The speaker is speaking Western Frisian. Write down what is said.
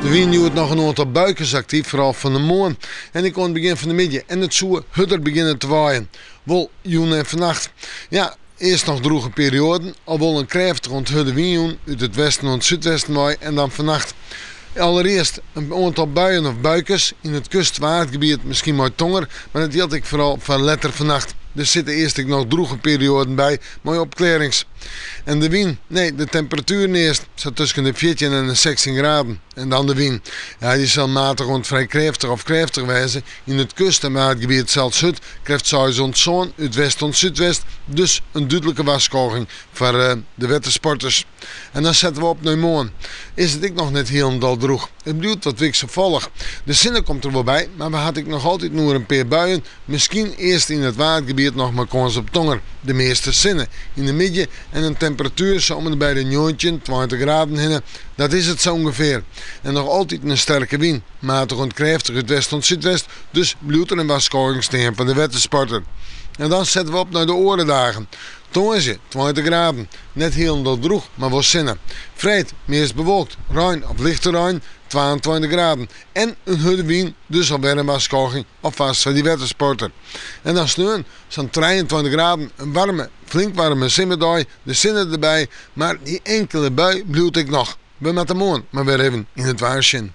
Der wiene hjoed noch in oantal buikes aktyf, foaral fan 'e moarn en ek oan it begjin fan de middei. En it soe hurder begjinne te waaien. Wol jûn en fannacht. Ja, earst noch drûge perioaden, al wol in krêftige oant hurde wyn jûn út it westen oant súdwesten wei en dan fannacht. Allerearst in oantal buien of buikes, yn it kust-Waadgebiet miskien mei tonger, mar dat jildt ek foaral foar letter fannacht. Der sitte earst ek noch drûge perioaden by mei opklearrings. En de wyn? Nee, de temperatueren earst, sa tusken de 14 en de 16 graden. En dan de wyn. Ja, dy sil matich oant frij krêftich of krêftich wêze. Yn it kust en Waadgebiet sels hurd, krêft seis oant sân, út west oant súdwest. Dus in dúdlike warskôging foar de wettersporters. En dan sette we op nei moarn. Is it ek noch net hielendal drûch. It bliuwt wat wikselfallich. De sinne komt der wol by, mar we hat ek noch altyd oer in pear buien. Miskien earst yn it Waadgebiet noch mei kâns op tonger. De measte sinne yn de middei en in temperatuer sa om en by de 19, 20 graden hinne. Dat is it sa ûngefear. En noch altyd in sterke wyn, matich oant krêftich út west oant súdwest, dus bliuwt der in warskôging stean foar de wettersporter. En dan sette we op nei de oare dagen. Tongersdei, 20 graden. Net hielendal drûch, mar wol sinne. Freed, meast bewolkt, rein of lichte rein, 22 graden. En in hurde wyn, dus alwer in warskôging alfêst foar dy wettersporter. En dan sneon, sa'n 23 graden, in waarme, flink waarme simmerdei, de sinne derby, mar dy inkele bui bliuwt ek noch. We moatte moarn mar wer even yn it waar sjen.